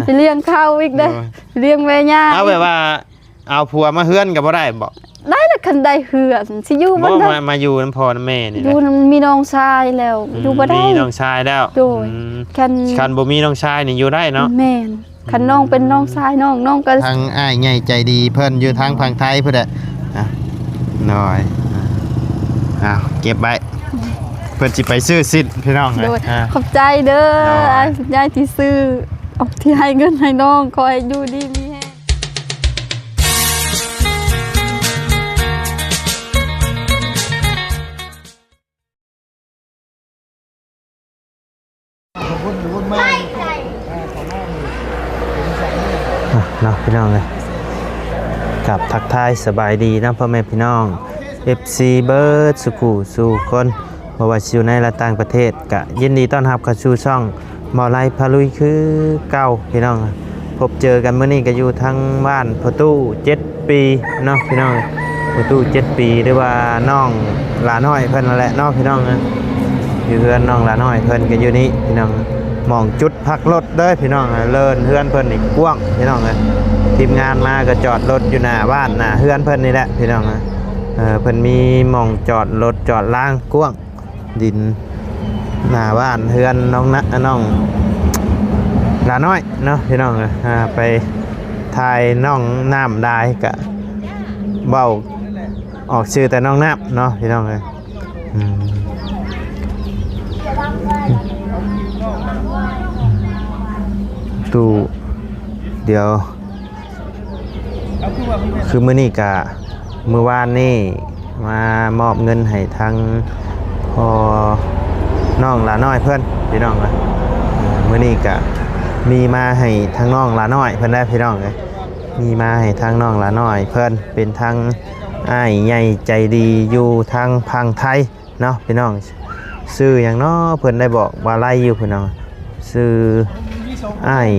ໄປລ້ຽງເຂົ້າອີກເດ້ ໂດຍ ລ້ຽງແມ່ຍ່າ ເອົາແບບວ່າ ເອົາຜົວມາເຮືອນກໍບໍ່ໄດ້ບໍ? ໄດ້ລະ ຄັນໄດ້ເຮືອນ ຊິຢູ່ບ່ອນໃດ? ມາ ມາຢູ່ນຳພໍ່ນຳແມ່ນີ້ແຫຼະ ຢູ່ນຳ ມີນ້ອງຊາຍແລ້ວ ອືມ ຢູ່ບໍ່ໄດ້ ມີນ້ອງຊາຍແລ້ວ ໂດຍ ອືມ ຄັນ ຄັນບໍ່ມີນ້ອງຊາຍນີ້ຢູ່ໄດ້ເນາະ ແມ່ນ ອືມ ຄັນນ້ອງເປັນນ້ອງຊາຍນ້ອງ ນ້ອງກໍ ທາງອ້າຍໃຫຍ່ໃຈດີເພິ່ນຢູ່ທາງຝັ່ງໄທພຸ້ນແຫຼະ ອ່ະ ໂດຍ ອ່າ ເອົາເກັບໄວ້ ເພິ່ນຊິໄປຊື້ຊີ້ນພີ່ນ້ອງເອີຍ ໂດຍ ອ່າ ຂອບໃຈເດີ ໂດຍ ອ້າຍໃຫຍ່ທີ່ຊື້ ອອກ ທີ່ໃຫ້ເງິນໃຫ້ນ້ອງ ຂໍໃຫ້ຢູ່ດີມີແຮງ. ອ່ະ ເນາະ ພີ່ນ້ອງເອີຍ ກັບທັກທາຍສະບາຍດີນຳພໍ່ແມ່ພີ່ນ້ອງ ເອັຟຊີ ເບິດສູ່ຄູ່ສູ່ຄົນ ບໍ່ວ່າຊິຢູ່ໃນ ແລະ ຕ່າງປະເທດ ກະຍິນດີຕ້ອນຮັບເຂົ້າສູ່ຊ່ອງ ບໍ່ໄລພາລຸຍຄືເກົ່າພີ່ນ້ອງ ພົບເຈີກັນມື້ນີ້ກໍຢູ່ທາງບ້ານພໍ່ຕູ້ເຈັດປີເນາະພີ່ນ້ອງ ພໍ່ຕູ້ເຈັດປີ ຫຼືວ່ານ້ອງຫຼ້ານ້ອຍເພິ່ນນັ້ນແຫຼະເນາະພີ່ນ້ອງ ຢູ່ເຮືອນນ້ອງຫຼ້ານ້ອຍເພິ່ນກໍຢູ່ນີ້ພີ່ນ້ອງ ໝ່ອງຈຸດພັກລົດເດີພີ່ນ້ອງ ເລີນເຮືອນເພິ່ນນີ້ກວ້າງພີ່ນ້ອງເອີຍ ທີມງານມາກໍຈອດລົດຢູ່ໜ້າບ້ານໜ້າເຮືອນເພິ່ນນີ້ແຫຼະພີ່ນ້ອງ ເອີ ເພິ່ນມີໝ່ອງຈອດລົດຈອດລາງກວ້າງ ດິນໜ້າບ້ານເຮືອນນ້ອງນະ ນ້ອງຫຼ້ານ້ອຍເນາະພີ່ນ້ອງເອີຍ ອ່າ ໄປຖ່າຍນ້ອງນ້ຳຫຼາຍກະເວົ້າອອກຊື່ແຕ່ນ້ອງນ້ຳເນາະພີ່ນ້ອງເອີຍ ອືມ ຕູ້ ດຽວ ຄືມື້ນີ້ກະ ມື້ວານນີ້ມາມອບເງິນໃຫ້ທາງພໍ່ນ້ອງຫຼ້ານ້ອຍເພິ່ນພີ່ນ້ອງເອີຍ ມື້ນີ້ກະມີມາໃຫ້ທາງນ້ອງຫຼ້ານ້ອຍເພິ່ນໄດ້ພີ່ນ້ອງເອີຍ ມີມາໃຫ້ທາງນ້ອງຫຼ້ານ້ອຍເພິ່ນ ເປັນທາງອ້າຍໃຫຍ່ໃຈດີຢູ່ທາງຝັ່ງໄທ ເນາະພີ່ນ້ອງ ຊື່ຫຍັງເນາະ ເພິ່ນໄດ້ບອກວ່າໄລ່ຢູ່ພີ່ນ້ອງ ຊື່ອ້າຍ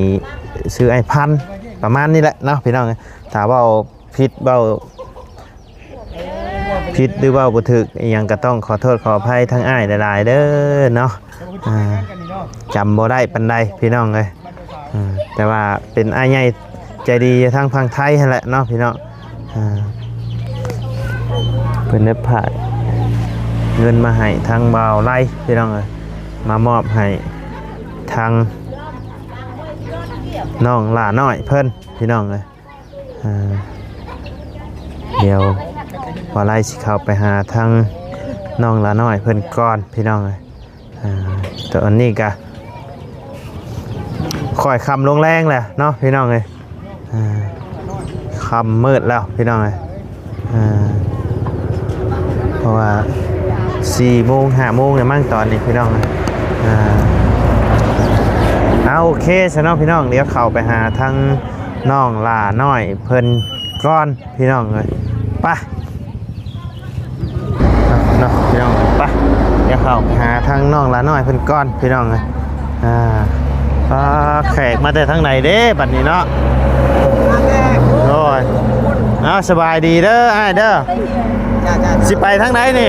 ຊື່ອ້າຍພັນ ປະມານນີ້ແຫຼະເນາະພີ່ນ້ອງ ຖ້າເວົ້າຜິດເວົ້າຜິດ ຫຼືເວົ້າບໍ່ຖືກອີ່ຫຍັງ ກໍຕ້ອງຂໍໂທດຂໍອະໄພທາງອ້າຍຫຼາຍໆເດີເນາະ ອ່າ ຈຳບໍ່ໄດ້ປານໃດພີ່ນ້ອງເອີຍ ອ່າ ແຕ່ວ່າເປັນອ້າຍໃຫຍ່ໃຈດີຢູ່ທາງຝັ່ງໄທຫັ້ນແຫຼະເນາະພີ່ນ້ອງ ອ່າ ເພິ່ນໄດ້ຝາກເງິນມາໃຫ້ທາງບ່າວໄລພີ່ນ້ອງເອີຍ ມາມອບໃຫ້ທາງນ້ອງຫຼ້ານ້ອຍເພິ່ນພີ່ນ້ອງເອີຍ ອ່າ ດຽວບ່າວໄລຊິເຂົ້າໄປຫາທາງນ້ອງຫຼ້ານ້ອຍເພິ່ນກ່ອນພີ່ນ້ອງເອີຍ ອ່າ ຕອນນີ້ກະຄ່ອຍຄ່ຳລົງແລງແລ້ວເນາະພີ່ນ້ອງເອີຍ ອ່າ ຄ່ຳມືດແລ້ວພີ່ນ້ອງເອີຍ ອ່າ ເພາະວ່າສີ່ໂມງ ຫ້າໂມງແລ້ວມັ້ງຕອນນີ້ພີ່ນ້ອງ ອ່າ ເອົາ ໂອເຄຊະເນາະພີ່ນ້ອງ ດຽວເຂົ້າໄປຫາທາງນ້ອງຫຼ້ານ້ອຍເພິ່ນກ່ອນ ພີ່ນ້ອງເອີຍ ໄປ ເນາະ ພີ່ນ້ອງ ໄປ ດຽວເຂົ້າຫາທາງນ້ອງຫຼ້ານ້ອຍເພິ່ນກ່ອນ ພີ່ນ້ອງເອີຍ ອ່າ ອ່າ ແຂກມາແຕ່ທາງໃດເດ້ບັດນີ້ເນາະ ມາແຕ່ ໂອ້ຍ ເອົາ ສະບາຍດີເດີອ້າຍເດີ ຈ້າໆ ຊິໄປທາງໃດນີ້?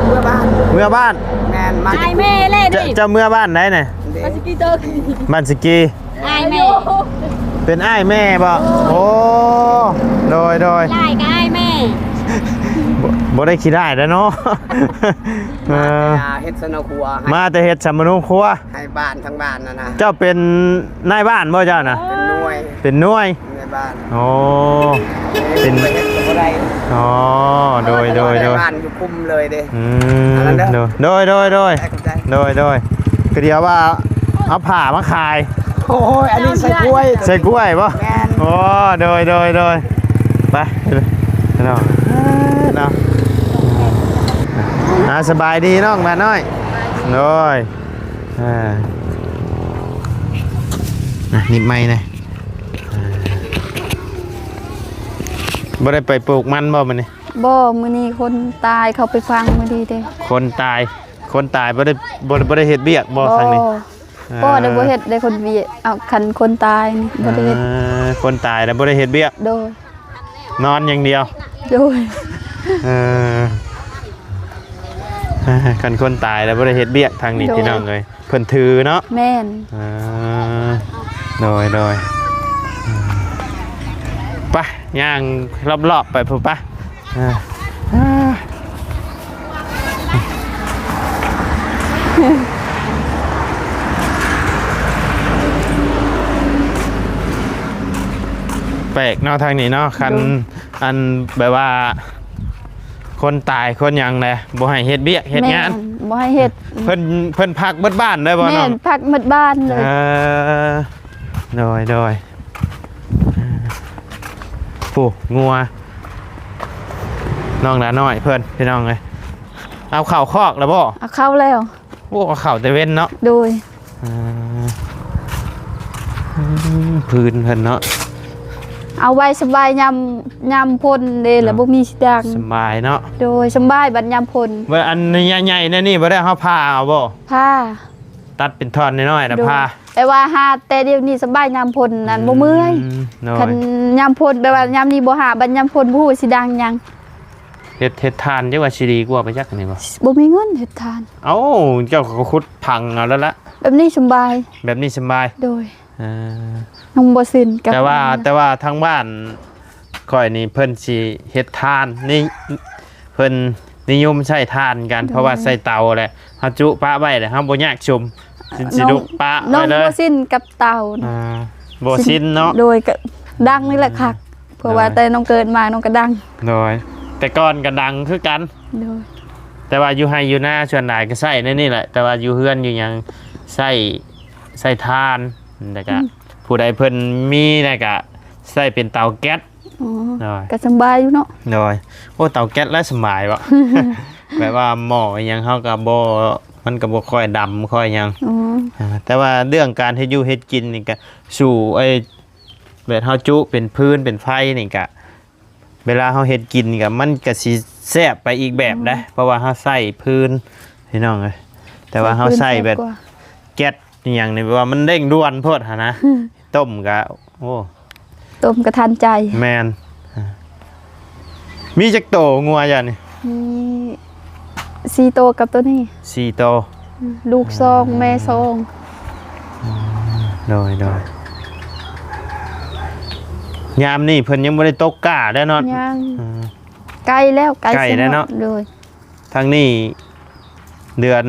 ເມືອບ້ານ ເມືອບ້ານ ແມ່ນ ມາ ອ້າຍແມ່ເລີຍນີ້ ເຈົ້າ ເຈົ້າເມືອບ້ານໃດນີ້? ບ້ານສະກີເຕີ ບ້ານສະກີ ອ້າຍແມ່ ເປັນອ້າຍແມ່ບໍ່? ໂອ້ ໂດຍໆ ຫຼາຍກໍອ້າຍແມ່ ບໍ່ ບໍ່ໄດ້ຂີ້ຮ້າຍແລ້ວເນາະ ເອີ ມາແຕ່ເຮັດສຳມະໂນຄົວ ມາແຕ່ເຮັດສຳມະໂນຄົວ ໃຫ້ບ້ານທັງບ້ານນັ້ນນະ ເຈົ້າເປັນນາຍບ້ານບໍ່ເຈົ້ານະ? ເປັນໜ່ວຍ ເປັນໜ່ວຍ ໃນບ້ານ ໂອ້ ເປັນ ໄປເຮັດກໍບໍ່ໄດ້ ອໍ ໂດຍໆໆ ບ້ານຢູ່ຄຸມເລີຍເດ້ ອືມ ອັນນັ້ນເດີ ໂດຍໆໆ ໄດ້ ຂອບໃຈ ໂດຍໆ ກໍດຽວວ່າເອົາຜ້າມາຂາຍ ໂອ້ຍ ອັນນີ້ໃສ່ກ້ວຍ ໃສ່ກ້ວຍບໍ່? ແມ່ນ ໂອ້ ໂດຍໆໆ ໄປ ພີ່ນ້ອງເນາະ ອ່າ ສະບາຍດີນ້ອງຫຼ້ານ້ອຍ ໂດຍ ອ່າ ອ່ະ ນິບໄມແດ່ ອ່າ ບໍ່ໄດ້ໄປປູກມັນບໍ່ມື້ນີ້? ບໍ່ ມື້ນີ້ຄົນຕາຍເຂົາໄປຝັງມື້ນີ້ເດ້ ຄົນຕາຍ ຄົນຕາຍບໍ່ໄດ້ ບໍ່ ບໍ່ໄດ້ເຮັດວຽກບໍ່? ບໍ່ ທາງນີ້ ບໍ່ ອ່າ ໄດ້ບໍ່ເຮັດໄດ້ຄົນວຽກ ເອົາ ຄັນຄົນຕາຍນີ້ບໍ່ໄດ້ເຮັດ ອ່າ ຄົນຕາຍແລ້ວບໍ່ໄດ້ເຮັດວຽກ ໂດຍ ນອນຢ່າງດຽວ ໂດຍ ເອີ ຄັນຄົນຕາຍແລ້ວບໍ່ໄດ້ເຮັດວຽກທາງນີ້ ໂດຍ ພີ່ນ້ອງເອີຍ ເພິ່ນຖືເນາະ ແມ່ນ ອ່າ ໂດຍ ໂດຍ ໄປ ຍ່າງລອບໆ ໄປພຸ້ນ ໄປ ອ່າ ແປກເນາະ ທາງນີ້ເນາະ ຄັນ ໂດຍ ອັນແບບວ່າ ຄົນຕາຍຄົນຫຍັງແຫຼະ ບໍ່ໃຫ້ເຮັດວຽກເຮັດງານ ແມ່ນ ບໍ່ໃຫ້ເຮັດ ເພິ່ນ ເພິ່ນພັກເບິດບ້ານເລີຍບໍ່ນ້ອງ? ແມ່ນ ພັກເບິດບ້ານເລີຍ ເອີ ໂດຍ ໂດຍ ຜູ້ງົວ ນ້ອງຫຼ້ານ້ອຍເພິ່ນ ພີ່ນ້ອງເອີຍ ເອົາເຂົ້າຄອກແລ້ວບໍ່? ເອົາເຂົ້າແລ້ວ. ໂອ້ ເຂົ້າແຕ່ເວັນເນາະ ໂດຍ ອ່າ ອືມ ພື້ນເພິ່ນເນາະ ເອົາໄວ້ສະບາຍຍາມ ຍາມຝົນເດ້ ອ່າ ລະບໍ່ມີຊິດັງ ສະບາຍເນາະ ໂດຍ ສະບາຍບັດຍາມຝົນ ວ່າອັນໃຫຍ່ໆ ແນວນີ້ບໍ່ໄດ້ ເຮົາຜ່າເອົາບໍ່? ຜ່າ ຕັດເປັນທ່ອນນ້ອຍໆ ລະ ໂດຍ ຜ່າ ແຕ່ວ່າຫາແຕ່ດຽວນີ້ສະບາຍຍາມຝົນນັ້ນ ອືມ ບໍ່ເມື່ອຍ ໂດຍ ຄັນຍາມຝົນ ແບບວ່າຍາມນີ້ບໍ່ຫາ ບັດຍາມຝົນບໍ່ຮູ້ຊິດັງຫຍັງ ເຮັດ ເຮັດຖ່ານ ຈັກວ່າຊິດີກວ່າໄປຈັກນີ້ບໍ່? ບໍ່ມີເງິນເຮັດຖ່ານ ເອົ້າ ເຈົ້າກໍຂຸດຝັງເອົາແລ້ວລະ ແບບນີ້ສຳບາຍ ແບບນີ້ສຳບາຍ ໂດຍ ເອີ ຍັງບໍ່ຊິນກັບ ແຕ່ວ່າ ແຕ່ວ່າທາງບ້ານຂ້ອຍນີ້ເພິ່ນຊິເຮັດຖ່ານ ນີ້ ເພິ່ນນິຍົມໃຊ້ຖ່ານກັນ ໂດຍ ເພາະວ່າໃສ່ເຕົາແຫຼະ ເຮົາຈຸປະໄວ້ແລ້ວ ເຮົາບໍ່ຍາກຊຸມ ຊິ ຊິລຸກປະໄວ້ເລີຍ ນ້ອງບໍ່ຊິນກັບເຕົາ ອ່າ ບໍ່ຊິນເນາະ ໂດຍ ກະດັງນີ້ແຫຼະຄັກ ເພາະວ່າ ໂດຍ ແຕ່ນ້ອງເກີດມານ້ອງກະດັງ ໂດຍ ແຕ່ກ່ອນກະດັງຄືກັນ ໂດຍ ແຕ່ວ່າຢູ່ໄຮ່ຢູ່ນາສ່ວນຫຼາຍກະໃຊ້ໃນນີ້ແຫຼະ ແຕ່ວ່າຢູ່ເຮືອນຢູ່ຫຍັງໃຊ້ ໃຊ້ຖ່ານ ແລ້ວກະ ອືມ ຜູ້ໃດເພິ່ນມີແລ້ວກະໃຊ້ເປັນເຕົາແກັສ ອໍ ໂດຍ ກະສຳບາຍຢູ່ເນາະ ໂດຍ ໂອ້ ເຕົາແກັສລະສຳບາຍບໍ? ແບບວ່າໝໍ້ອີ່ຫຍັງເຮົາກະບໍ່ ມັນກະບໍ່ຄ່ອຍດຳຄ່ອຍຫຍັງ ອໍ ອ່າ ແຕ່ວ່າເລື່ອງການເຮັດຢູ່ເຮັດກິນນີ້ກະສູ້ ເອີຍ ແບບເຮົາຈຸເປັນຟືນເປັນໄຟນີ້ກະ ເວລາເຮົາເຮັດກິນກະ ມັນກະຊິແຊບໄປອີກແບບໃດ ອືມ ເພາະວ່າເຮົາໃຊ້ຟືນ ພີ່ນ້ອງເອີຍ ແຕ່ວ່າເຮົາໃຊ້ແບບ ໃຊ້ຟືນແຊບກວ່າ ແກັສອີ່ຫຍັງນີ້ ແບບວ່າມັນເລັ່ງດ່ວນໂພດຫັ້ນນະ ອືມ ຕົ້ມກະ ໂອ້ ຕົ້ມກະທັນໃຈ ແມ່ນ ມີຈັກໂຕງົວເຈົ້ານີ້? ມີສີ່ໂຕກັບໂຕນີ້ ສີ່ໂຕ ອືມ ລູກສອງ ອ່າ ແມ່ສອງ ອືມ ໂດຍ ໂດຍ ຍາມນີ້ເພິ່ນຍັງບໍ່ໄດ້ຕົກກ້າແລ້ວເນາະ ຍັງ ອືມ ໃກ້ແລ້ວ ໃກ້ ໃກ້ແລ້ວເນາະ ຊິຮອດ ໂດຍ ທາງນີ້ເດືອນ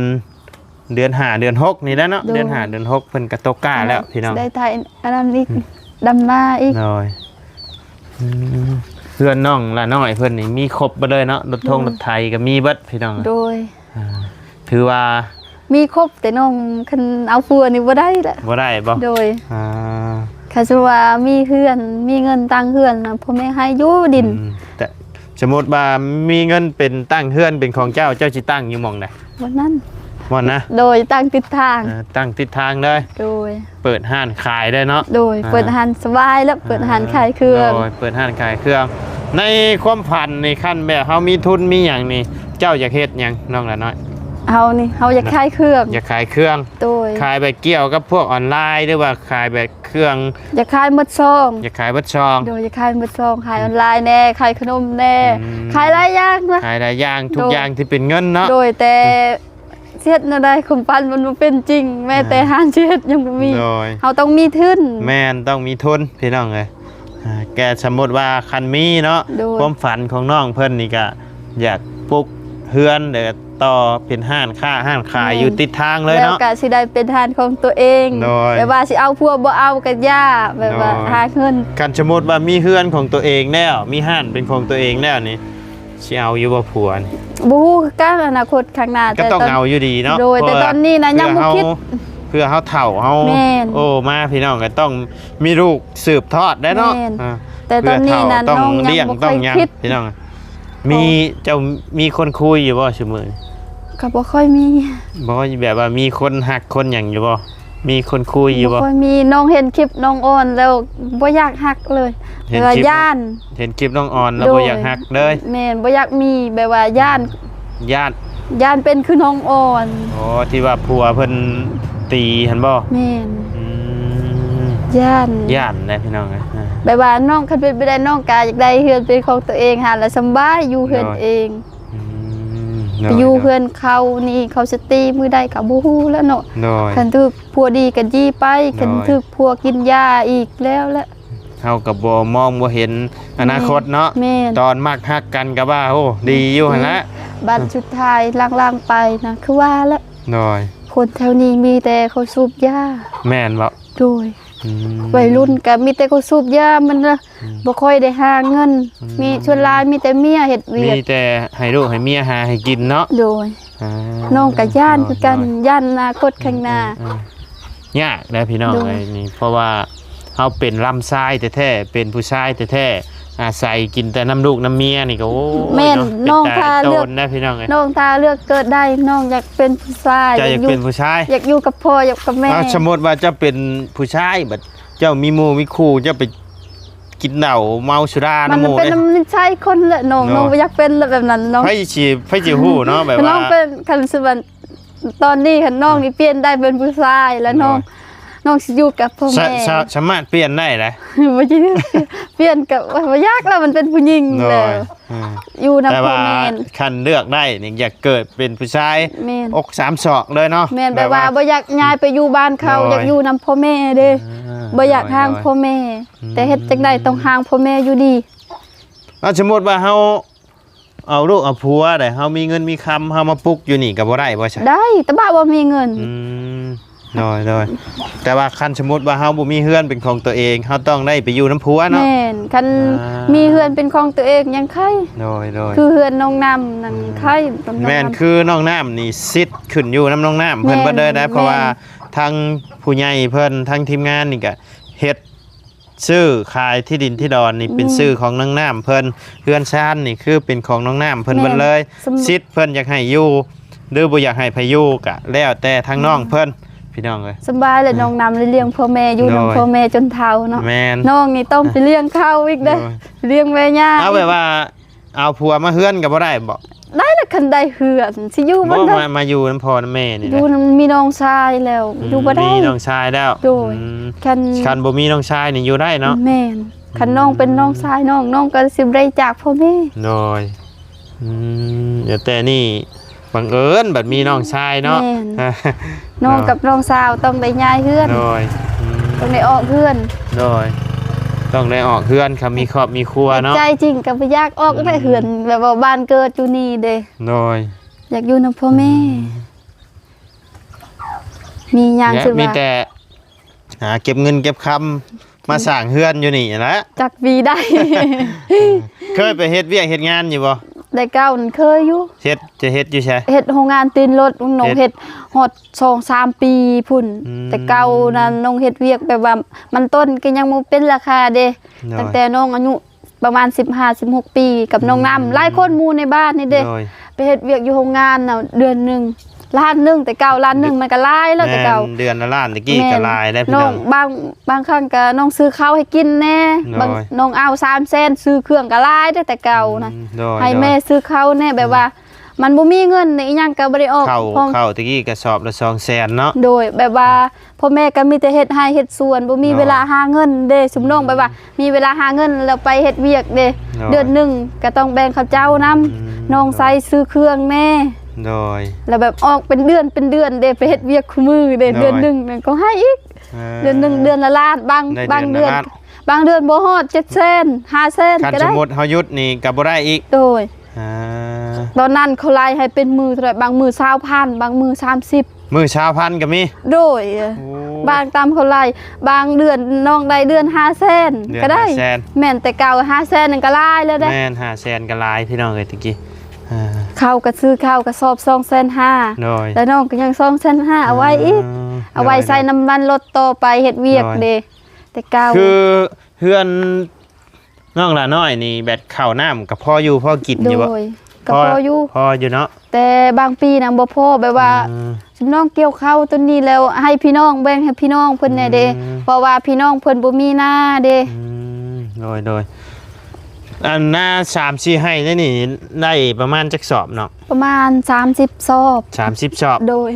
ເດືອນຫ້າເດືອນຫົກນີ້ແຫຼະເນາະ ໂດຍ ເດືອນຫ້າເດືອນຫົກເພິ່ນກະຕົກກ້າແລ້ວ ໂດຍ ພີ່ນ້ອງ ຊິໄດ້ໄຖອັນນັ້ນອີກ ອືມ ດຳນາອີກ ໂດຍ ອືມ ເຮືອນນ້ອງຫຼ້ານ້ອຍເພິ່ນນີ້ມີຄົບເບິດເລີຍເນາະ ລົດທົງ ໂດຍ ລົດໄຖກະມີເບິດ ພີ່ນ້ອງ ໂດຍ ອ່າ ຖືວ່າມີຄົບ ແຕ່ນ້ອງຄັນເອົາຜົວນີ້ບໍ່ໄດ້ລະ ບໍ່ໄດ້ບໍ? ໂດຍ ອ່າ ຄັນສົມມຸດວ່າມີເຮືອນ ມີເງິນຕັ້ງເຮືອນນະ ພໍ່ແມ່ໃຫ້ຢູ່ດິນ ອືມ ແຕ່ ສົມມຸດວ່າມີເງິນເປັນ ຕັ້ງເຮືອນເປັນຂອງເຈົ້າ ເຈົ້າຊິຕັ້ງຢູ່ໝ່ອງໃດ? ບ່ອນນັ້ນ ບ່ອນນະ ໂດຍ ຕັ້ງຕິດທາງ ເອີ ຕັ້ງຕິດທາງເລີຍ ໂດຍ ເປີດຮ້ານຂາຍໄດ້ເນາະ ໂດຍ ອ່າ ເປີດຮ້ານສະບາຍແລ້ວ ອ່າ ເປີດຮ້ານຂາຍເຄື່ອງ ໂດຍ ເປີດຮ້ານຂາຍເຄື່ອງ ໃນຄວາມຝັນນີ້ ຄັນແບບເຮົາມີທຶນມີຫຍັງນີ້ ເຈົ້າຢາກເຮັດຫຍັງ ນ້ອງຫຼ້ານ້ອຍ? ເຮົານີ້ ເຮົາຢາກຂາຍເຄື່ອງ ຢາກຂາຍເຄື່ອງ ໂດຍ ຂາຍແບບກ່ຽວກັບພວກອອນລາຍ ຫຼືວ່າຂາຍແບບ ເຄື່ອງ ຢາກຂາຍໝົດຊ່ອງ ຢາກຂາຍເບິດຊ່ອງ ໂດຍ ຢາກຂາຍໝົດຊ່ອງ ຂາຍອອນລາຍແດ່ ຂາຍຂະໜົມແດ່ ອືມ ຂາຍຫຼາຍຢ່າງນະ ຂາຍຫຼາຍຢ່າງ ທຸກຢ່າງທີ່ເປັນເງິນເນາະ ໂດຍ ແຕ່ຊິເຮັດແນວໃດ ຄວາມຝັນມັນບໍ່ເປັນຈິງ ແມ່ນແຕ່ ອ່າ ຮ້ານຊິເຮັດຍັງບໍ່ມີ ໂດຍ ເຮົາຕ້ອງມີທຶນ ແມ່ນ ຕ້ອງມີທຶນ ພີ່ນ້ອງເອີຍ ອ່າ ແກ ສົມມຸດວ່າຄັນມີເນາະ ໂດຍ ຄວາມຝັນຂອງນ້ອງເພິ່ນນີ້ກະຢາກປຸກເຮືອນ ແລ້ວກະ ຕໍ່ເປັນຮ້ານຄ້າຮ້ານຂາຍ ແມ່ນ ຢູ່ຕິດທາງເລີຍເນາະ ແລ້ວກະຊິໄດ້ເປັນຮ້ານຂອງຕົວເອງ ໂດຍ ແຕ່ວ່າຊິເອົາຜົວບໍ່ເອົາກະຢ່າ ແບບວ່າ ໂດຍ ຫາເງິນ ຄັນສົມມຸດວ່າມີເຮືອນຂອງຕົວເອງແລ້ວ ມີຮ້ານເປັນຂອງຕົວເອງແລ້ວນີ້ ຊິເອົາຢູ່ບໍ່ຜົວນີ້? ບໍ່ຮູ້ຄືກັນ ອະນາຄົດຂ້າງໜ້າ ກະຕ້ອງເອົາຢູ່ດີເນາະ ໂດຍ ແຕ່ຕອນນີ້ນະ ເພື່ອ ຍັງບໍ່ຄິດ ເພື່ອເຮົາເຖົ້າເຮົາ ແມ່ນ ໂອ້ ມາ ພີ່ນ້ອງ ກະຕ້ອງມີລູກ ສືບທອດໄດ້ເນາະ ແມ່ນ ອ່າ ແຕ່ຕອນນີ້ນະ ເພື່ອເຖົ້າຕ້ອງລ້ຽງ ຕ້ອງຫຍັງ ບໍ່ຄ່ອຍຄິດ ພີ່ນ້ອງ ມີ ເຈົ້າມີຄົນຄຸຍຢູ່ບໍ່ຊຸມື້ນີ້? ກໍບໍ່ຄ່ອຍມີ ບໍ່ ແບບວ່າມີຄົນຮັກຄົນຫຍັງຢູ່ບໍ່? ມີຄົນຄຸຍຢູ່ບໍ່? ບໍ່ຄ່ອຍມີ ນ້ອງເຫັນຄລິບນ້ອງອ່ອນແລ້ວບໍ່ຢາກຮັກເລີຍ ເຫັນຄລິບ ແບບວ່າຢ້ານ ເຫັນຄລິບນ້ອງອ່ອນແລ້ວ ໂດຍ ບໍ່ຢາກຮັກເລີຍ ແມ່ນ ບໍ່ຢາກມີ ແບບວ່າຢ້ານ ຢ້ານ ຢ້ານເປັນຄືນ້ອງອ່ອນ ອໍ ທີ່ວ່າຜົວເພິ່ນຕີຫັ້ນບໍ່? ແມ່ນ ອືມ ຢ້ານ ຢ້ານແຫຼະພີ່ນ້ອງເອີຍ ອ່າ ແບບວ່ານ້ອງ ຄັນເປັນໄປໄດ້ ນ້ອງກະຢາກໄດ້ເຮືອນເປັນຂອງຕົວເອງຫັ້ນລະ ສຳບາຍຢູ່ເຮືອນເອງ ໂດຍ ອືມ ໂດຍ ໄປຢູ່ເຮືອນເຂົານີ້ ເຂົາຊິຕີມື້ໃດກໍບໍ່ຮູ້ແລ້ວເນາະ. ໂດຍ ຄັນຖືກຜົວດີກໍດີໄປ ໂດຍ ຄັນຖືກຜົວກິນຢາອີກແລ້ວແຫຼະ. ເຮົາກໍບໍ່ມອງບໍ່ເຫັນອະນາຄົດເນາະ. ແມ່ນ ຕອນມັກຮັກກັນກໍວ່າ ໂອ້ ດີຢູ່ຫັ້ນລະ ບັດສຸດທ້າຍຫຼັງໆໄປນະ ຄືວ່າແຫຼະ. ໂດຍ ຄົນແຖວນີ້ມີແຕ່ເຂົາສູບຢາ. ແມ່ນບໍ່? ໂດຍ ອືມ ໄວລຸ້ນກໍມີແຕ່ເຂົາສູບຢາ ມັນນະ ອືມ ບໍ່ຄ່ອຍໄດ້ຫາເງິນ. ອືມ ມີສ່ວນຫຼາຍມີແຕ່ເມຍເຮັດວຽກ ມີແຕ່ໃຫ້ລູກໃຫ້ເມຍຫາໃຫ້ກິນເນາະ. ໂດຍ ອ່າ ນ້ອງກໍຢ້ານຄືກັນ ໂດຍ ໂດຍ ຢ້ານອະນາຄົດຂ້າງໜ້າ. ອືມ ອືມ ຍາກເດ້ພີ່ນ້ອງ ໂດຍ ເອີຍ ນີ້ ເພາະວ່າເຮົາເປັນລຳຊາຍແທ້ໆ ເປັນຜູ້ຊາຍແທ້ໆ ອາໄສກິນແຕ່ນຳລູກນຳເມຍນີ້ກໍ ໂອ້ຍ ແມ່ນ ເນາະ ນ້ອງ ເປັນຕາ ຖ້າເລືອກ ໂຕນນະພີ່ນ້ອງເອີຍ ນ້ອງ ຖ້າເລືອກເກີດໄດ້ ນ້ອງຢາກເປັນຜູ້ຊາຍ. ເຈົ້າຢາກ ຢາກຢູ່ ເປັນຜູ້ຊາຍ? ຢາກຢູ່ກັບພໍ່ ຢາກກັບແມ່. ເອົາ ສົມມຸດວ່າເຈົ້າເປັນຜູ້ຊາຍ ບັດເຈົ້າມີໝູ່ມີຄູ່ ເຈົ້າໄປກິນເຫຼົ້າເມົາສຸລານຳໝູ່ເດ້. ມັນເປັນນຳນິໄສຄົນແຫຼະນ້ອງ ເນາະ ນ້ອງບໍ່ຢາກເປັນແບບນັ້ນນ້ອງ. ໃຜຊິ ໃຜຊິຮູ້ເນາະ ແບບວ່າ ນ້ອງເປັນ ຄັນຊິວ່າ ຕອນນີ້ຄັນນ້ອງນີ້ປ່ຽນໄດ້ເປັນຜູ້ຊາຍແລ້ວ ໂດຍ ນ້ອງ ນ້ອງຊິຢູ່ກັບພໍ່ແມ່. ສາ ສາ ສາມາດປ່ຽນໄດ້ແຫຼະ ບໍ່ຊິ ປ່ຽນກໍບໍ່ຢາກແລ້ວ ມັນເປັນຜູ້ຍິງແລ້ວ. ໂດຍ ອືມ ຢູ່ນຳ ແຕ່ວ່າ ພໍ່ແມ່ ຄັນເລືອກໄດ້ນີ້ ຢາກເກີດເປັນຜູ້ຊາຍ ແມ່ນ ອົກສາມສອກເລີຍເນາະ. ແມ່ນ ແບບວ່າ ແບບວ່າບໍ່ຢາກຍ້າຍໄປຢູ່ບ້ານເຂົາ ໂດຍ ຢາກຢູ່ນຳພໍ່ແມ່ເດ້. ອ່າ ບໍ່ຢາກ ໂດຍ ຫ່າງ ໂດຍ ພໍ່ແມ່ ອືມ ແຕ່ເຮັດຈັ່ງໃດຕ້ອງຫ່າງພໍ່ແມ່ຢູ່ດີ. ເອົາ ສົມມຸດວ່າເຮົາ ເອົາລູກເອົາຜົວໄດ້ ເຮົາມີເງິນມີຄຳ ເຮົາມາປຸກຢູ່ນີ້ກໍບໍ່ໄດ້ບໍ່ຊະ? ໄດ້ ແຕ່ວ່າບໍ່ມີເງິນ. ອືມ ໂດຍ ໂດຍ ແຕ່ວ່າຄັນສົມມຸດວ່າເຮົາບໍ່ມີເຮືອນເປັນຂອງຕົວເອງ ເຮົາຕ້ອງໄດ້ໄປຢູ່ນຳຜົວເນາະ. ແມ່ນ ຄັນ ອ່າ ມີເຮືອນເປັນຂອງຕົວເອງຍັງໄຄ. ໂດຍ ໂດຍ ຄືເຮືອນນ້ອງນ້ຳນັ້ນ ອືມ ໄຄ. ແມ່ນ ຄືນ້ອງນ້ຳນີ້ສິດຂຶ້ນຢູ່ນຳນ້ອງນ້ຳເພິ່ນ ແມ່ນ ເບິດເລີຍນະ ແມ່ນ ເພາະວ່າທາງຜູ້ໃຫຍ່ເພິ່ນ ທາງທີມງານນີ້ກະເຮັດ ຊື້ຂາຍທີ່ດິນທີ່ດອນນີ້ ອືມ ເປັນຊື່ຂອງນ້ອງນ້ຳເພິ່ນ ເຮືອນຊານນີ້ຄືເປັນຂອງນ້ອງນ້ຳເພິ່ນ ແມ່ນ ເບິດເລີຍ. ສຳ ສິດເພິ່ນຢາກໃຫ້ຢູ່ ຫຼືບໍ່ຢາກໃຫ້ໃຜຢູ່ກະແລ້ວແຕ່ທາງນ້ອງເພິ່ນ ອືມ ພີ່ນ້ອງເອີຍ. ສະບາຍແຫຼະ ອືມ ນ້ອງນ້ຳໄດ້ລ້ຽງພໍ່ແມ່ ຢູ່ນຳ ໂດຍ ພໍ່ແມ່ຈົນເຖົ້າເນາະ. ແມ່ນ ນ້ອງນີ້ຕ້ອງໄປລ້ຽງເຂົາອີກເດ້ ໂດຍ ລ້ຽງແມ່ຍ່າ. ເອົາແບບວ່າ ເອົາຜົວມາເຮືອນກໍບໍ່ໄດ້ບໍ? ໄດ້ລະ ຄັນໄດ້ເຮືອນ ຊິຢູ່ບໍ່ ບໍ່ໄດ້ ມາ ມາຢູ່ນຳພໍ່ນຳແມ່ນີ້ແຫຼະ. ຢູ່ນຳ ມີນ້ອງຊາຍແລ້ວ ອືມ ຢູ່ບໍ່ໄດ້ ມີນ້ອງຊາຍແລ້ວ. ໂດຍ ອືມ ຄັນ ຄັນບໍ່ມີນ້ອງຊາຍນີ້ຢູ່ໄດ້ເນາະ. ແມ່ນ ອືມ ຄັນນ້ອງເປັນນ້ອງຊາຍນ້ອງ ນ້ອງກໍຊິບໍ່ໄດ້ຈາກພໍ່ແມ່. ໂດຍ ອືມ ແຕ່ນີ້ ບັງເອີນບັດມີນ້ອງຊາຍເນາະ. ແມ່ນ ນ້ອງ ເນາະ ກັບນ້ອງສາວຕ້ອງໄດ້ຍ້າຍເຮືອນ. ໂດຍ ອືມ ຕ້ອງໄດ້ອອກເຮືອນ. ໂດຍ ຕ້ອງໄດ້ອອກເຮືອນ ຄັນມີຄອບມີຄົວເນາະ. ໃຈຈິງກໍບໍ່ຢາກອອກແຫຼະ ອືມ ເຮືອນ ແບບວ່າບ້ານເກີດຢູ່ນີ້ເດ້. ໂດຍ ຢາກຢູ່ນຳພໍ່ແມ່. ອືມ ມີຫຍັງ ແລະ ຄືວ່າ ມີແຕ່ ຫາເກັບເງິນເກັບຄຳ ມາສ້າງເຮືອນຢູ່ນີ້ແຫຼະ. ຈັກປີໄດ້ ເຄີຍໄປເຮັດວຽກເຮັດງານຢູ່ບໍ່? ແຕ່ເກົ່ານັ້ນເຄີຍຢູ່. ເຮັດ ຈະເຮັດຢູ່ໃສ? ເຮັດໂຮງງານຕີນລົດ ນ້ອງເຮັດ ເຮັດຮອດສອງສາມປີພຸ້ນ. ອືມ ແຕ່ເກົ່ານັ້ນນ້ອງເຮັດວຽກແບບວ່າ ມັນຕົ້ນກໍຍັງບໍ່ເປັນລາຄາເດ້. ໂດຍ ຕັ້ງແຕ່ນ້ອງອາຍຸ ປະມານສິບຫ້າ ສິບຫົກປີ ກັບນ້ອງນ້ຳ. ອືມ ຫຼາຍຄົນໝູ່ໃນບ້ານນີ້ເດ້. ໂດຍ ໄປເຮັດວຽກຢູ່ໂຮງງານນະ ເດືອນໜຶ່ງລ້ານໜຶ່ງ. ແຕ່ເກົ່າລ້ານໜຶ່ງ ແມ່ນ ມັນກໍຫຼາຍແລ້ວແຕ່ເກົ່າ. ແມ່ນ ເດືອນລະລ້ານ ແຕ່ກີ້ ແມ່ນ ກໍຫຼາຍແລ້ວ ນ້ອງ ພີ່ນ້ອງ. ບາງ ບາງຄັ້ງກໍນ້ອງຊື້ເຂົ້າໃຫ້ກິນແດ່. ໂດຍ ບາງ ນ້ອງເອົາສາມແສນ ຊື້ເຄື່ອງກໍຫຼາຍເດ້ແຕ່ເກົ່ານະ. ອືມ ໂດຍ ໃຫ້ແມ່ ໂດຍ ຊື້ເຂົ້າແດ່ ແບບວ່າ ອືມ ມັນບໍ່ມີເງິນ ອີຫຍັງກໍບໍ່ໄດ້ອອກ. ເຂົ້າ ເຂົ້າແຕ່ກີ້ກະສອບລະສອງແສນເນາະ. ໂດຍ ແບບວ່າ ອືມ ພໍ່ແມ່ກໍມີແຕ່ເຮັດໄຮ່ເຮັດສວນ ບໍ່ມີ ໂດຍ ເວລາຫາເງິນເດ້. ຊຸມນ້ອງ ອືມ ແບບວ່າມີເວລາຫາເງິນແລ້ວໄປເຮັດວຽກເດ້. ໂດຍ ເດືອນໜຶ່ງກໍຕ້ອງແບ່ງເຂົາເຈົ້ານຳ. ອືມ ນ້ອງໃຊ້ຊື້ເຄື່ອງແດ່. ໂດຍ ແລ້ວແບບອອກເປັນເດືອນເປັນເດືອນເດ້ ໄປເຮັດວຽກຄູ່ມື້ເດ້. ໂດຍ ເດືອນໜຶ່ງນັ້ນກໍໃຫ້ອີກ. ເອີ ເດືອນໜຶ່ງເດືອນລະລ້ານ ບາງ ໄດ້ ບາງເດືອນ ເດືອນລະລ້ານ ບາງເດືອນບໍ່ຮອດເຈັດແສນ ຫ້າແສນ ຄັນ ກໍໄດ້. ສົມມຸດເຮົາຢຸດນີ້ກໍບໍ່ໄດ້ອີກ. ໂດຍ ອ່າ ຕອນນັ້ນເຂົາໄລ່ໃຫ້ເປັນມື້ເທົ່າໃດ ບາງມື້ຊາວພັນ ບາງມື້ສາມສິບ. ມື້ຊາວພັນກໍມີ. ໂດຍ ໂອ້ ບາງຕາມເຂົາໄລ່ ບາງເດືອນນ້ອງໄດ້ເດືອນຫ້າແສນ ເດືອນ ກໍໄດ້ ຫ້າແສນ. ແມ່ນ ແຕ່ເກົ່າຫ້າແສນນັ້ນກໍຫຼາຍແລ້ວເດ້. ແມ່ນ ຫ້າແສນກໍຫຼາຍ ພີ່ນ້ອງເອີຍ ແຕ່ກີ້. ອ່າ ເຂົ້າກໍຊື້ເຂົ້າກະສອບສອງແສນຫ້າ. ໂດຍ ແລ້ວນ້ອງກໍຍັງສອງແສນຫ້າ ເອົາໄວ້ອີກ. ອ່າ ເອົາໄວ້ ໂດຍ ໃສ່ນ້ຳມັນລົດຕໍ່ໄປເຮັດວຽກ ໂດຍ ເດ້ ແຕ່ເກົ່າ. ຄືເຮືອນ ນ້ອງຫຼ້ານ້ອຍນີ້ ແບບເຂົ້ານ້ຳກໍພໍຢູ່ພໍກິນຢູ່ບໍ່? ໂດຍ ກໍພໍຢູ່ ພໍ ພໍຢູ່ເນາະ. ແຕ່ບາງປີນະບໍ່ພໍ ແບບວ່າ ອືມ ຊຸມນ້ອງກ່ຽວເຂົ້າຕົວນີ້ແລ້ວ ໃຫ້ພີ່ນ້ອງ ແບ່ງໃຫ້ພີ່ນ້ອງເພິ່ນແດ່ເດ້. ອືມ ເພາະວ່າພີ່ນ້ອງເພິ່ນບໍ່ມີນາເດ້. ອືມ ໂດຍ ໂດຍ ອັນນາສາມສີ່ໄຮ່ນີ້ ໄດ້ປະມານຈັກສອບນ້ອງ? ປະມານສາມສິບສອບ. ສາມສິບສອບ. ໂດຍ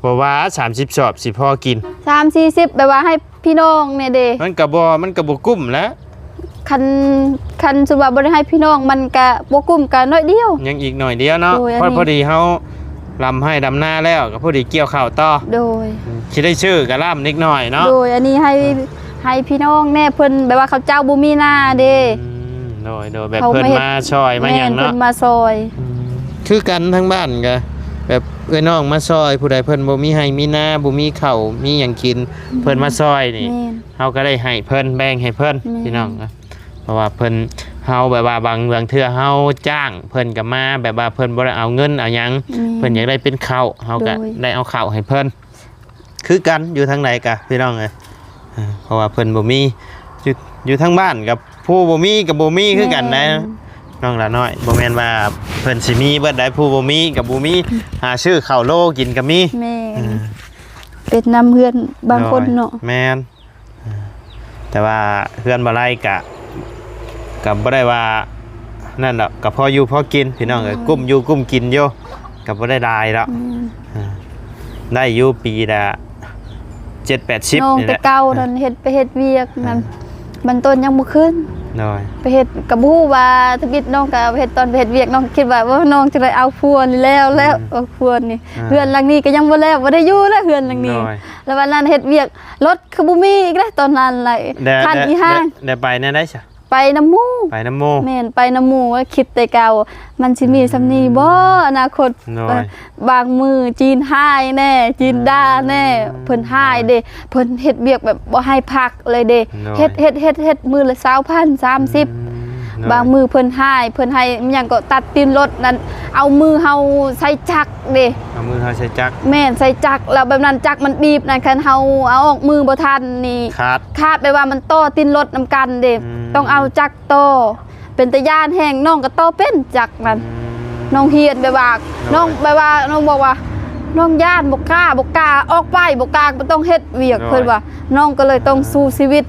ບໍ່ວ່າສາມສິບສອບຊິພໍກິນ ສາມສີ່ສິບ ແບບວ່າໃຫ້ພີ່ນ້ອງແດ່ເດ້. ມັນກໍບໍ່ ມັນກໍບໍ່ກຸ້ມແຫຼະ. ຄັນ ຄັນສົມມຸດວ່າບໍ່ໄດ້ໃຫ້ພີ່ນ້ອງ ມັນກະບໍ່ກຸ້ມ ກະໜ້ອຍດຽວ ຍັງອີກໜ້ອຍດຽວເນາະ. ໂດຍ ອັນນີ້ ພໍ ພໍດີເຮົາ ດຳໄຮ່ດຳນາແລ້ວ ກໍພໍດີກ່ຽວເຂົ້າຕໍ່. ໂດຍ ຊິໄດ້ຊື້ກໍລ້ຳເລັກນ້ອຍເນາະ. ໂດຍ ອັນນີ້ໃຫ້ ອ່າ ໃຫ້ພີ່ນ້ອງແດ່ ເພິ່ນແບບວ່າເຂົາເຈົ້າບໍ່ມີນາເດ້. ອືມ ໂດຍ ໂດຍ ແບບເພິ່ນມາຊ່ອຍມາຫຍັງເນາະ. ແມ່ນ ເພິ່ນມາຊ່ອຍ. ອືມ ຄືກັນທາງບ້ານກໍແບບເອື້ອຍນ້ອງມາຊ່ອຍ ຜູ້ໃດເພິ່ນບໍ່ມີໄຮ່ມີນາ ບໍ່ມີເຂົ້າມີຫຍັງກິນ ອືມ ເພິ່ນມາຊ່ອຍນີ້ ແມ່ນ ເຮົາກໍໄດ້ໃຫ້ເພິ່ນ ແບ່ງໃຫ້ເພິ່ນ ແມ່ນ ພີ່ນ້ອງ. ເພາະວ່າເພິ່ນ ເຮົາແບບວ່າບາງ ບາງເທື່ອເຮົາຈ້າງເພິ່ນກໍມາ ແບບວ່າເພິ່ນບໍ່ໄດ້ເອົາເງິນເອົາຫຍັງ ແມ່ນ ເພິ່ນຢາກໄດ້ເປັນເຂົ້າ ເຮົາກໍ ໂດຍ ໄດ້ເອົາເຂົ້າໃຫ້ເພິ່ນຄືກັນ. ຢູ່ທາງໃດກະພີ່ນ້ອງເອີຍ ເອີ ເພາະວ່າເພິ່ນບໍ່ມີ ຢູ່ ຢູ່ທາງບ້ານກັບຜູ້ບໍ່ມີກໍບໍ່ມີຄືກັນນະ ແມ່ນ ນ້ອງຫຼ້ານ້ອຍ. ບໍ່ແມ່ນວ່າເພິ່ນຊິມີເບິດໃດ ຜູ້ບໍ່ມີກໍບໍ່ມີ ຫາຊື້ເຂົ້າໂລກິນກໍມີ. ແມ່ນ ເອີ ເປັນນຳເຮືອນບາງຄົນເນາະ. ໂດຍ ແມ່ນ. ເອີ ແຕ່ວ່າເຮືອນບໍ່ໄລ່ກະ ກະບໍ່ໄດ້ວ່ານັ້ນດອກ ກະພໍຢູ່ພໍກິນພີ່ນ້ອງເອີຍ. ອືມ ກຸ້ມຢູ່ກຸ້ມກິນຢູ່ ກະບໍ່ໄດ້ຫຼາຍດອກ. ອືມ ເອີ ໄດ້ຢູ່ປີລະເຈັດແປດສິບ ນ້ອງ ນີ້ແຫຼະ. ແຕ່ເກົ່ານັ້ນເຮັດ ໄປເຮັດວຽກນັ້ນ ເອີ ມັນຕົ້ນຍັງບໍ່ຂຶ້ນ. ໂດຍ ໄປເຮັດ ກະບໍ່ຮູ້ວ່າທຳອິດນ້ອງກະເຮັດ ຕອນໄປເຮັດວຽກ ນ້ອງຄິດວ່າ ໂອ້ ນ້ອງຈະໄດ້ເອົາຜົວນີ້ແລ້ວ ແລ້ວ ອືມ ເອົາຜົວນີ້. ອ່າ ເຮືອນຫຼັງນີ້ກໍຍັງບໍ່ແລ້ວ ບໍ່ໄດ້ຢູ່ແລ້ວເຮືອນຫຼັງນີ້. ໂດຍ ແລ້ວວັນນັ້ນເຮັດວຽກ ລົດຄືບໍ່ມີອີກເດ້ຕອນນັ້ນ ໄດ້ ໄດ້ ຄັນອີ່ຫ້າງ ໄດ້ ໄດ້ໄປແນວໃດຊະ? ໄປນຳໝູ່ ໄປນຳໝູ່. ແມ່ນ ໄປນຳໝູ່ ຄິດແຕ່ເກົ່າ ມັນຊິມີ ອືມ ສ່ຳນີ້ບໍ່ ອະນາຄົດ? ໂດຍ ບາງມື້ຈີນຮ້າຍແດ່ ຈີນດ່າແດ່. ອືມ ເພິ່ນຮ້າຍເດ້ ໂດຍ ເພິ່ນເຮັດວຽກແບບບໍ່ໃຫ້ພັກເລີຍເດ້. ໂດຍ ເຮັດ ເຮັດ ເຮັດ ເຮັດມື້ລະຊາວພັນ ສາມສິບ. ອືມ ໂດຍ ບາງມື້ເພິ່ນຮ້າຍ ເພິ່ນໃຫ້ຫຍັງກໍຕັດຕີນລົດນັ້ນ ເອົາມືເຮົາໃສ່ຈັກເດ້. ເອົາມືເຮົາໃສ່ຈັກ. ແມ່ນ ໃສ່ຈັກ ແລ້ວແບບນັ້ນຈັກມັນບີບນັ້ນ ຄັນເຮົາເອົາອອກມືບໍ່ທັນນີ້ ຂາດ ຂາດ ແປວ່າມັນຕໍ່ຕີນລົດນຳກັນເດ້. ອືມ ຕ້ອງເອົາຈັກຕໍ່ ເປັນຕາຢ້ານແຮງ. ນ້ອງກໍຕໍ່ເປັນຈັກນັ້ນ. ອືມ ນ້ອງຮຽນແບບວ່າ ໂດຍ ນ້ອງແບບວ່າ ນ້ອງບອກວ່າ ນ້ອງຢ້ານ ບໍ່ກ້າ ບໍ່ກ້າອອກໄປ ບໍ່ກ້າ ບໍ່ຕ້ອງເຮັດວຽກ. ໂດຍ ເພິ່ນວ່າ ນ້ອງກໍເລີຍຕ້ອງ ອ່າ ສູ້ຊີວິດ.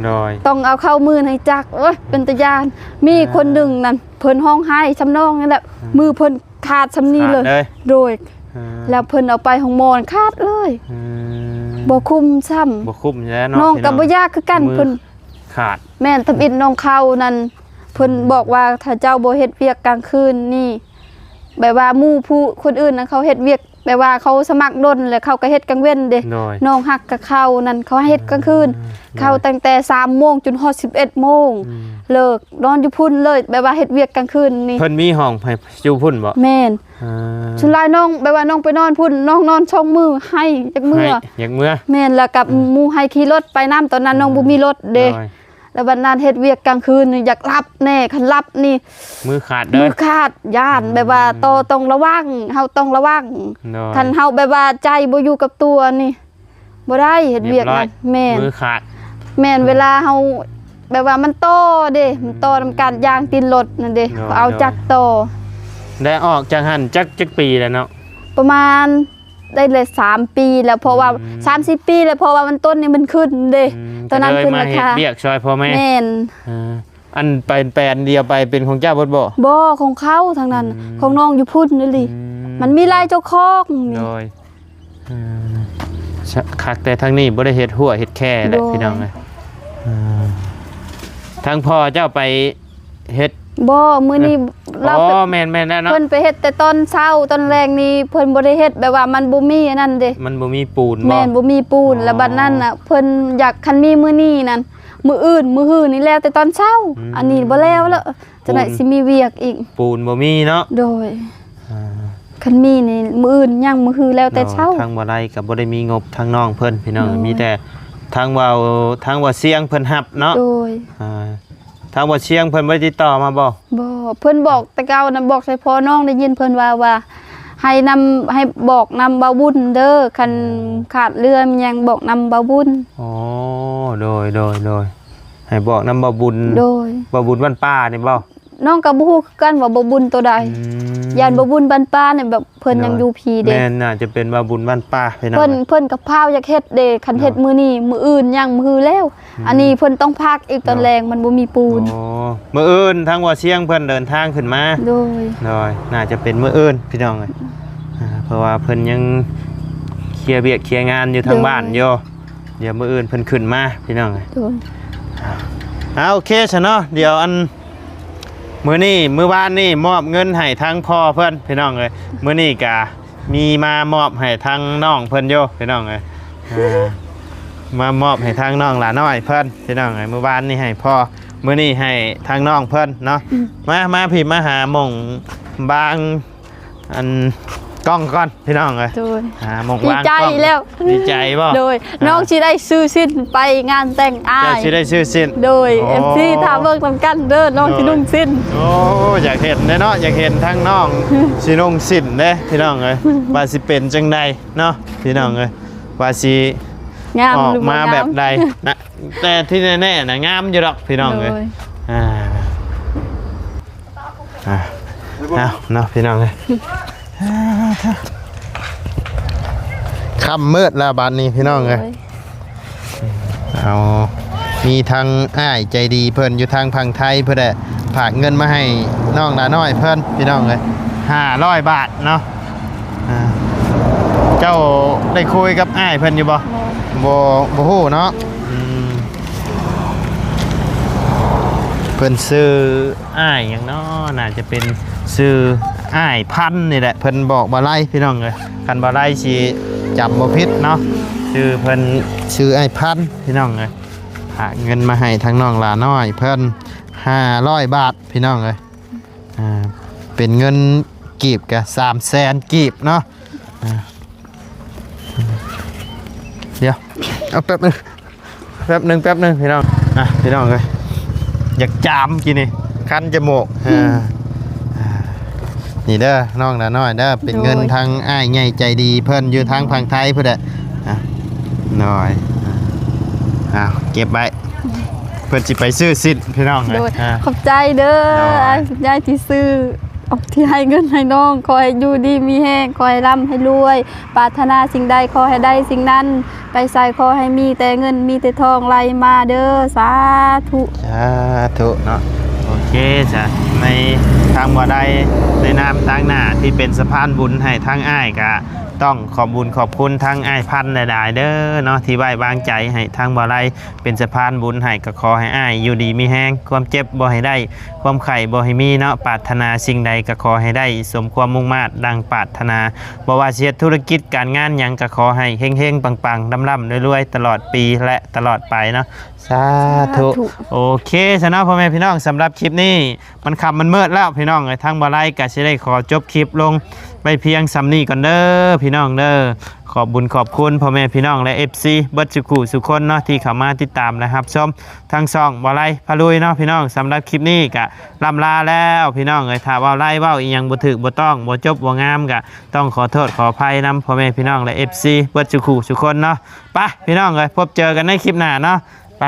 ໂດຍ ຕ້ອງເອົາເຂົ້າມືໃນຈັກ. ໂອ້ຍ ເປັນຕາຢ້ານ. ມີ ອ່າ ຄົນໜຶ່ງນັ້ນ ເພິ່ນຮ້ອງໄຫ້ຊ່ຳນ້ອງນີ້ແຫຼະ. ອືມ ມືເພິ່ນ ຂາດຊ່ຳນີ້ເລີຍ. ຂາດເລີຍ. ໂດຍ ອ່າ ແລ້ວເພິ່ນເອົາໄປໂຮງໝໍຂາດເລີຍ. ອືມ ບໍ່ຄຸ້ມຊ້ຳ ບໍ່ຄຸ້ມແລ້ວເນາະ. ນ້ອງກໍບໍ່ຢາກຄືກັນ ເພິ່ນຂາດ. ແມ່ນ ທຳອິດນ້ອງເຂົານັ້ນ ເພິ່ນ ອືມ ບອກວ່າ ຖ້າເຈົ້າບໍ່ເຮັດວຽກກາງຄືນນີ້ ແບບວ່າໝູ່ຜູ້ຄົນອື່ນນະ ເຂົາເຮັດວຽກ ແບບວ່າເຂົາສະໝັກດົນ ແລ້ວເຂົາກໍເຮັດກາງເວັນເດ້. ໂດຍ ນ້ອງຮັກກັບເຂົານັ້ນ ເຂົາໃຫ້ເຮັດກາງຄືນ. ອືມ ເຂົາ ໂດຍ ຕັ້ງແຕ່ສາມໂມງຈົນຮອດສິບເອັດໂມງ. ອືມ ເລີກ ນອນຢູ່ພຸ້ນເລີຍ ແບບວ່າເຮັດວຽກກາງຄືນນີ້. ເພິ່ນມີຫ້ອງໃຫ້ຢູ່ພຸ້ນບໍ່? ແມ່ນ. ອ່າ ສ່ວນຫຼາຍນ້ອງ ແບບວ່ານ້ອງໄປນອນພຸ້ນ ນ້ອງນອນສອງມື້ ໄຫ້ຢາກເມືອ ໄຫ້ຢາກເມືອ. ແມ່ນ ແລ້ວກັບ ອ່າ ໝູ່ໃຫ້ຂີ່ລົດໄປນຳ ຕອນນັ້ນນ້ອງ ໂດຍ ບໍ່ມີລົດເດ້. ໂດຍ ແລ້ວບັດນັ້ນເຮັດວຽກກາງຄືນນີ້ຢາກຫຼັບແດ່ ຄັນຫຼັບນີ້ມືຂາດເດີ ມືຂາດ ຢ້ານ. ອືມ ແບບວ່າ ໂຕ ຕ້ອງລະວັງ ເຮົາຕ້ອງລະວັງ. ໂດຍ ຄັນເຮົາແບບວ່າໃຈບໍ່ຢູ່ກັບຕົວນີ້ ບໍ່ໄດ້ເຮັດວຽກນັ້ນ. ແມ່ນ ມືຂາດ. ແມ່ນ ອືມ ເວລາເຮົາແບບວ່າມັນຕໍ່ເດ້ ອືມ ມັນຕໍ່ນຳການຢາງຕີນລົດນັ້ນເດ້. ໂດຍ ເຂົາເອົາຈັກຕໍ່. ໄດ້ອອກຈາກຫັ້ນຈັກ ຈັກປີແລ້ວເນາະ? ປະມານໄດ້ແລ້ວສາມປີແລ້ວ ເພາະວ່າ ອືມ ສາມສີ່ປີແລ້ວ ເພາະວ່າມັນຕົ້ນນີ້ມັນຂຶ້ນເດ້. ອືມ ຕອນນັ້ນຂຶ້ນລາຄາ ກໍເລີຍມາເຮັດວຽກຊ່ອຍພໍ່ແມ່. ແມ່ນ. ເອີ ອັນໄປແປນດຽວໄປເປັນຂອງເຈົ້າເບິດບໍ່? ບໍ່ ຂອງເຂົາທັງນັ້ນ. ອືມ ຂອງນ້ອງຢູ່ພຸ້ນອີ່ຫຼີ. ອືມ ມັນມີຫຼາຍເຈົ້າຂອງນີ້. ໂດຍ ເອີ ຄັກແຕ່ທາງນີ້ບໍ່ໄດ້ເຮັດຮົ້ວເຮັດແຄແຫຼະ. ໂດຍ ພີ່ນ້ອງເອີຍ. ເອີ ທາງພໍ່ເຈົ້າໄປເຮັດ ບໍ່ ມື້ນີ້ ເອີ ລາວ ອໍ ແມ່ນໆແລ້ວເນາະ. ເພິ່ນໄປເຮັດແຕ່ຕອນເຊົ້າ ຕອນແລງນີ້ເພິ່ນບໍ່ໄດ້ເຮັດ ແບບວ່າມັນບໍ່ມີອັນນັ້ນເດ້ ມັນບໍ່ມີປູນບໍ່? ແມ່ນ ບໍ່ມີປູນ. ອໍ ແລ້ວບັດນັ້ນນະ ເພິ່ນຢາກ ຄັນມີມື້ນີ້ນັ້ນ ມື້ອື່ນ ມື້ຮືນີ້ແລ້ວແຕ່ຕອນເຊົ້າ. ອືມ ອັນນີ້ບໍ່ແລ້ວລະ ຈັ່ງໃດຊິມີວຽກອີກ. ປູນບໍ່ມີເນາະ. ໂດຍ ອ່າ ຄັນມີນີ້ມື້ອື່ນຍັງ ມື້ຮືແລ້ວແຕ່ເຊົ້າ. ໂດຍ ທາງບໍ່ໄດ້ກໍບໍ່ໄດ້ມີງົບທາງນ້ອງເພິ່ນ ພີ່ນ້ອງ. ໂດຍ ມີແຕ່ທາງເວົ້າ ທາງວ່າຊຽງເພິ່ນຮັບເນາະ. ໂດຍ ອ່າ ທາງບໍ່ຊຽງເພິ່ນບໍ່ໄດ້ຕິດຕໍ່ມາບໍ່? ບໍ່ ເພິ່ນບອກແຕ່ເກົ່ານະ ບອກໃສ່ພໍ່ນ້ອງໄດ້ຍິນເພິ່ນວ່າ ວ່າໃຫ້ນຳ ໃຫ້ບອກນຳບ່າວບຸນເດີ ຄັນ ອືມ ຂາດເຫຼືອມີຫຍັງບອກນຳບ່າວບຸນ. ອໍ ໂດຍ ໂດຍ ໂດຍ ໃຫ້ບອກນຳບ່າວບຸນ. ໂດຍ ບ່າວບຸນບ້ານປ່ານີ້ບໍ່? ນ້ອງກໍບໍ່ຮູ້ຄືກັນວ່າບ່າວບຸນໂຕໃດ. ອືມ ຢ້ານບ່າວບຸນບ້ານປ່ານີ້ແບບ ເພິ່ນຍັງຢູ່ພີເດ້. ແມ່ນ ໜ້າຈະເປັນວ່າບຸນບ້ານປ່າພີ່ນ້ອງ. ເພິ່ນ ເພິ່ນກໍພ້າວຢາກເຮັດເດ້ ຄັນເຮັດ ໂດຍ ມື້ນີ້ ມື້ອື່ນຍັງ ມື້ຮືແລ້ວ. ອືມ ອັນນີ້ເພິ່ນຕ້ອງພັກອີກຕອນແລງ ໂດຍ ມັນບໍ່ມີປູນ. ອໍ ມື້ອື່ນທາງວ່າຊຽງເພິ່ນເດີນທາງຂຶ້ນມາ. ໂດຍ ໂດຍ ໜ້າຈະເປັນມື້ອື່ນພີ່ນ້ອງເອີຍ. ອ່າ ເພາະວ່າເພິ່ນຍັງເຄຍວຽກເຄຍງານຢູ່ທາງ ໂດຍ ບ້ານຢູ່. ດຽວມື້ອື່ນເພິ່ນຂຶ້ນມາພີ່ນ້ອງເອີຍ. ໂດຍ ອ່າ ໂອເຄຊະເນາະ ດຽວອັນ ມື້ນີ້ ມື້ວານນີ້ມອບເງິນໃຫ້ທາງພໍ່ເພິ່ນ ພີ່ນ້ອງເອີຍ. ມື້ນີ້ກະມີມາມອບໃຫ້ທາງນ້ອງເພິ່ນຢູ່ ພີ່ນ້ອງເອີຍ. ອ່າ ມາມອບໃຫ້ທາງນ້ອງຫຼ້ານ້ອຍເພິ່ນ ພີ່ນ້ອງເອີຍ. ມື້ວານນີ້ໃຫ້ພໍ່ ມື້ນີ້ໃຫ້ທາງນ້ອງເພິ່ນເນາະ. ອືມ ມາ ມາພີ້ ມາຫາໝ່ອງບາງ ອັນ ກ້ອງກ່ອນ ພີ່ນ້ອງເອີຍ. ໂດຍ ອ່າ ໝ່ອງ ດີໃຈແລ້ວ ດີໃຈບໍ່? ໂດຍ ອ່າ ນ້ອງຊິໄດ້ຊື້ສິ້ນໄປງານແຕ່ງອ້າຍ ເຈົ້າຊິໄດ້ຊື້ສິ້ນ. ໂດຍ ໂອ້ ເອັຟຊີ ຖ້າເບິ່ງນຳກັນເດີ ນ້ອງ ໂດຍ ຊິນຸ່ງສິ້ນ. ໂອ້ ຢາກເຫັນເດ້ເນາະ ຢາກເຫັນທາງນ້ອງຊິນຸ່ງສິ້ນເດ້ ພີ່ນ້ອງເອີຍ ວ່າຊິເປັນຈັ່ງໃດເນາະ ພີ່ນ້ອງເອີຍ ວ່າຊິງາມ ອອກມາແບບໃດນະ. ແຕ່ທີ່ແນ່ໆນະ ງາມຢູ່ດອກ ພີ່ນ້ອງເອີຍ. ໂດຍ ອ່າ ອ່າ ເອົາເນາະ ພີ່ນ້ອງເອີຍ ຄ່ຳມືດແລ້ວບາດນີ້ ພີ່ນ້ອງເອີຍ. ໂດຍ ເອົາ ມີທັງອ້າຍໃຈດີເພິ່ນຢູ່ທາງຝັ່ງໄທພຸ້ນແຫຼະ ຝາກເງິນມາໃຫ້ນ້ອງຫຼ້ານ້ອຍເພິ່ນ ພີ່ນ້ອງເອີຍ ຫ້າຮ້ອຍບາດເນາະ. ອ່າ ເຈົ້າໄດ້ຄຸຍກັບອ້າຍເພິ່ນຢູ່ບໍ່? ບໍ່ ບໍ່ ບໍ່ຮູ້ເນາະ. ອືມ ເພິ່ນຊື່ອ້າຍຫຍັງເນາະ? ໜ້າຈະເປັນຊື່ອ້າຍພັນນີ້ແຫຼະ ເພິ່ນບອກບ່າວໄລ ພີ່ນ້ອງເອີຍ. ຄັນບ່າວໄລຊິຈຳບໍ່ຜິດເນາະ ຊື່ເພິ່ນຊື່ອ້າຍພັນ ພີ່ນ້ອງເອີຍ. ຝາກເງິນມາໃຫ້ທາງນ້ອງຫຼ້ານ້ອຍເພິ່ນ ຫ້າຮ້ອຍບາດ ພີ່ນ້ອງເອີຍ. ອ່າ ເປັນເງິນກີບກະສາມແສນກີບເນາະ. ອ່າ ດຽວ ເອົາແປັບໜຶ່ງ ແປັບໜຶ່ງ ແປັບໜຶ່ງ ພີ່ນ້ອງ. ອ່ະ ພີ່ນ້ອງເອີຍ ຢາກຈາມກີ້ນີ້ ຄັນຈະໝູກ. ອ່າ ນີ້ເດີ ນ້ອງຫຼ້ານ້ອຍເດີ ເປັນເງິນ ໂດຍ ທາງອ້າຍໃຫຍ່ໃຈດີເພິ່ນຢູ່ທາງຝັ່ງໄທພຸ້ນແຫຼະ. ອ່ະ ໂດຍ ອ່າ ເອົາເກັບໄວ້ ເພິ່ນຊິໄປຊື້ສິ້ນ ພີ່ນ້ອງເອີຍ. ໂດຍ ອ່າ ຂອບໃຈເດີ ໂດຍ ອ້າຍ ຂອບໃຈທີ່ຊື້ ທີ່ໃຫ້ເງິນໃຫ້ນ້ອງ. ຂໍໃຫ້ຢູ່ດີມີແຮງ ຂໍໃຫ້ລ່ຳໃຫ້ລວຍ ປາດຖະໜາສິ່ງໃດຂໍໃຫ້ໄດ້ສິ່ງນັ້ນ ໄປໃສຂໍໃຫ້ມີແຕ່ເງິນມີແຕ່ທອງໄຫຼມາເດີ ສາທຸ ສາທຸເນາະ. ໂອເຄ ສະ ໃນທາງບ່າວໄລ ໃນນາມຕາງໜ້າທີ່ເປັນສະພານບຸນໃຫ້ທາງອ້າຍ ກະຕ້ອງຂອບບຸນຂອບຄຸນທາງອ້າຍພັນຫຼາຍໆເດີເນາະ ທີ່ໄວ້ວາງໃຈໃຫ້ທາງບ່າວໄລ ເປັນສະພານບຸນໃຫ້ ກໍຂໍໃຫ້ອ້າຍຢູ່ດີມີແຮງ ຄວາມເຈັບບໍ່ໃຫ້ໄດ້ ຄວາມໄຂ້ບໍ່ໃຫ້ມີເນາະ. ປາດຖະໜາສິ່ງໃດກໍຂໍໃຫ້ໄດ້ສົມຄວາມມຸ່ງມາດດັ່ງປາດຖະໜາ ບໍ່ວ່າຊິເຮັດທຸລະກິດການງານຫຍັງ ກໍຂໍໃຫ້ເຮັງໆ ປັງໆ ລ່ຳໆ ລວຍໆ ຕະຫຼອດປີ ແລະ ຕະຫຼອດໄປເນາະ ສາທຸ ສາທຸ. ໂອເຄຊະເນາະ ພໍ່ແມ່ພີ່ນ້ອງ ສຳລັບຄລິບນີ້ ມັນຄ່ຳມັນມືດແລ້ວ ພີ່ນ້ອງເອີຍ. ທາງບ່າວໄລກໍຊິໄດ້ຂໍຈົບຄລິບລົງໄວ້ພຽງສ່ຳນີ້ກ່ອນເດີ ພີ່ນ້ອງເດີ. ຂອບບຸນຂອບຄຸນພໍ່ແມ່ພີ່ນ້ອງ ແລະ ເອັຟຊີ ເບິດສູ່ຄູ່ສູ່ຄົນເນາະ ທີ່ເຂົ້າມາຕິດຕາມ ແລະ ຮັບຊົມທາງຊ່ອງບ່າວໄລພາລຸຍເນາະ ພີ່ນ້ອງ. ສຳລັບຄລິບນີ້ກະລ່ຳລາແລ້ວ ພີ່ນ້ອງເອີຍ. ຖ້າບ່າວໄລເວົ້າອີ່ຫຍັງບໍ່ຖືກບໍ່ຕ້ອງ ບໍ່ຈົບບໍ່ງາມ ກະຕ້ອງຂໍໂທດຂໍອະໄພນຳພໍ່ແມ່ພີ່ນ້ອງ ແລະ ເອັຟຊີ ເບິດສູ່ຄູ່ສູ່ຄົນເນາະ. ໄປ ພີ່ນ້ອງເອີຍ ພົບເຈີກັນໃນຄລິບໜ້າເນາະ ໄປ.